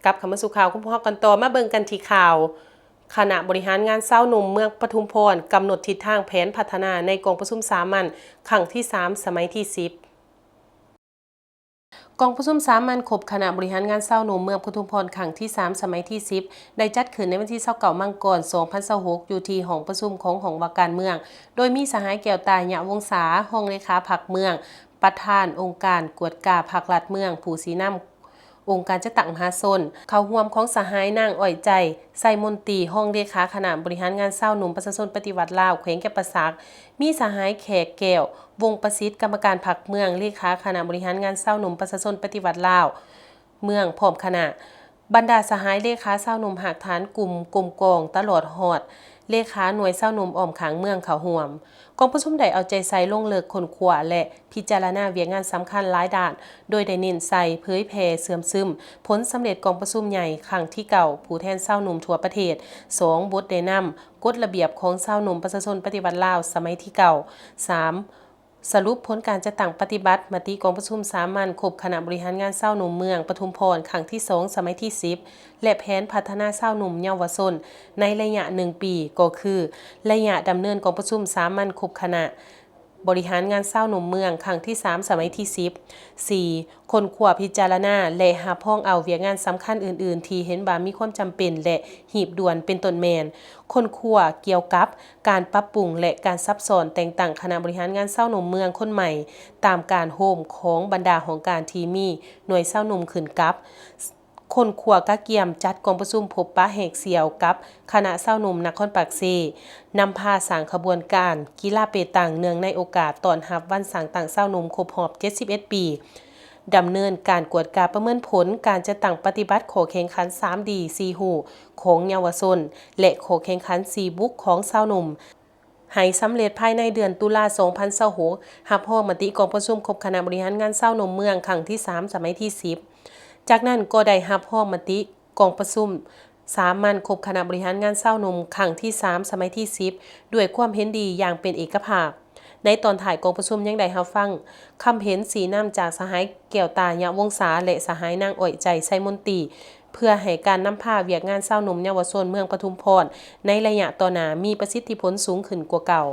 ກັບເຂົ້າມາສູ່ຂ່າວຂອງພວກເຮົາກັນຕໍ່ ມາເບິ່ງກັນທີ່ຂ່າວ ຄະນະບໍລິຫານງານຊາວໜຸ່ມເມືອງປະທຸມພອນ ກຳນົດທິດທາງແຜນພັດທະນາໃນກອງປະຊຸມສາມັນຄັ້ງທີສາມ ສະໄໝທີສິບ. ກອງປະຊຸມສາມັນຄົບຄະນະບໍລິຫານງານຊາວໜຸ່ມເມືອງປະທຸມພອນຄັ້ງທີສາມ ສະໄໝທີສິບ ໄດ້ຈັດຂຶ້ນໃນວັນທີຊາວເກົ້າ ມັງກອນ ສອງພັນຊາວຫົກ ຢູ່ທີ່ຫ້ອງປະຊຸມຂອງຫ້ອງວ່າການເມືອງ ໂດຍມີສະຫາຍ ແກ້ວຕາ ຍະວົງສາ ຮອງເລຂາພັກເມືອງ, ປະທານອົງການກວດກາພັກລັດເມືອງ, ຜູ້ຊີ້ນຳອົງການຈັດຕັ້ງມະຫາຊົນ, ເຂົ້າຮ່ວມຂອງສະຫາຍ ນາງ ອ້ອຍໃຈ ໄຊມົນຕີ ຮອງເລຂາຄະນະບໍລິຫານງານຊາວໜຸ່ມປະຊາຊົນປະຕິວັດລາວ ແຂວງຈຳປາສັກ, ມີສະຫາຍ ແຂກ ແກ້ວ ວົງປະສິດ ກຳມະການພັກເມືອງ, ເລຂາຄະນະບໍລິຫານງານຊາວໜຸ່ມປະຊາຊົນປະຕິວັດລາວເມືອງ ພ້ອມຄະນະ, ບັນດາສະຫາຍເລຂາຊາວໜຸ່ມຮາກຖານກຸ່ມກົມກອງ ຕະຫຼອດຮອດເລຂາໜ່ວຍຊາວໜຸ່ມອ້ອມຂ້າງເມືອງເຂົ້າຮ່ວມ. ກອງປະຊຸມໄດ້ເອົາໃຈໃສ່ລົງເລິກຄົ້ນຄວ້າ ແລະ ພິຈາລະນາວຽກງານສຳຄັນຫຼາຍດ້ານ, ໂດຍໄດ້ເນັ້ນໃສ່ເຜີຍແຜ່ເຊື່ອມຊຶມຜົນສຳເລັດກອງປະຊຸມໃຫຍ່ຄັ້ງທີເກົ້າ ຜູ້ແທນຊາວໜຸ່ມທົ່ວປະເທດ, ສອງ ບົດແນະນຳ ກົດລະບຽບຂອງຊາວໜຸ່ມປະຊາຊົນປະຕິວັດລາວ ສະໄໝທີເກົ້າ, ສາມ ສະຫຼຸບຜົນການຈັດຕັ້ງປະຕິບັດມະຕິກອງປະຊຸມສາມັນຄົບຄະນະບໍລິຫານງານຊາວໜຸ່ມເມືອງປະທຸມພອນຄັ້ງທີສອງ ສະໄໝທີສິບ ແລະ ແຜນພັດທະນາຊາວໜຸ່ມເຍົາວະຊົນໃນໄລຍະໜຶ່ງປີ ກໍຄື ໄລຍະດຳເນີນກອງປະຊຸມສາມັນຄົບຄະນະບໍລິຫານງານຊາວໜຸ່ມເມືອງຄັ້ງທີສາມ ສະໄໝທີສິບ. ສີ່ ຄົ້ນຄວ້າ, ພິຈາລະນາ ແລະ ຮັບຮອງເອົາວຽກງານສຳຄັນອື່ນໆ ທີ່ເຫັນວ່າມີຄວາມຈຳເປັນ ແລະ ຮີບດ່ວນ ເປັນຕົ້ນແມ່ນ ຄົ້ນຄວ້າກ່ຽວກັບການປັບປຸງ ແລະ ການສັບຊ້ອນແຕ່ງຕັ້ງຄະນະບໍລິຫານງານຊາວໜຸ່ມເມືອງຄົນໃໝ່ ຕາມການໂຮມຂອງບັນດາຫ້ອງການທີ່ມີໜ່ວຍຊາວໜຸ່ມຂຶ້ນກັບ, ຄົ້ນຄວ້າກະກຽມຈັດກອງປະຊຸມພົບປະແຫກສ່ຽວກັບຄະນະຊາວໜຸ່ມນະຄອນປາກເຊ, ນຳພາສ້າງຂະບວນການກິລາເປຕັງ ເນື່ອງໃນໂອກາດຕ້ອນຮັບວັນສ້າງຕັ້ງຊາວໜຸ່ມຄົບຮອບເຈັດສິບເອັດປີ, ດຳເນີນການກວດກາປະເມີນຜົນການຈັດຕັ້ງປະຕິບັດຂໍ້ແຂ່ງຂັນສາມດີ ສີ່ຮູ້ຂອງເຍົາວະຊົນ ແລະ ຂໍ້ແຂ່ງຂັນສີ່ບຸກຂອງຊາວໜຸ່ມ ໃຫ້ສຳເລັດພາຍໃນເດືອນຕຸລາ ສອງພັນຊາວຫົກ, ຮັບຮອງມະຕິກອງປະຊຸມຄົບຄະນະບໍລິຫານງານຊາວໜຸ່ມເມືອງຄັ້ງທີສາມ ສະໄໝທີສິບ. ຈາກນັ້ນກໍໄດ້ຮັບຮອງມະຕິກອງປະຊຸມສາມັນຄົບຄະນະບໍລິຫານງານຊາວໜຸ່ມຄັ້ງທີສາມ ສະໄໝທີສິບ ດ້ວຍຄວາມເຫັນດີຢ່າງເປັນເອກະພາບ. ໃນຕອນທ້າຍກອງປະຊຸມຍັງໄດ້ຮັບຟັງຄຳເຫັນຊີ້ນຳຈາກສະຫາຍ ແກ້ວຕາ ຍະວົງສາ ແລະ ສະຫາຍ ນາງ ອ້ອຍໃຈ ໄຊມົນຕີ ເພື່ອໃຫ້ການນຳພາວຽກງານຊາວໜຸ່ມເຍົາວະຊົນເມືອງປະທຸມພອນໃນໄລຍະຕໍ່ໜ້າມີປະສິດທິຜົນສູງຂຶ້ນກວ່າເກົ່າ.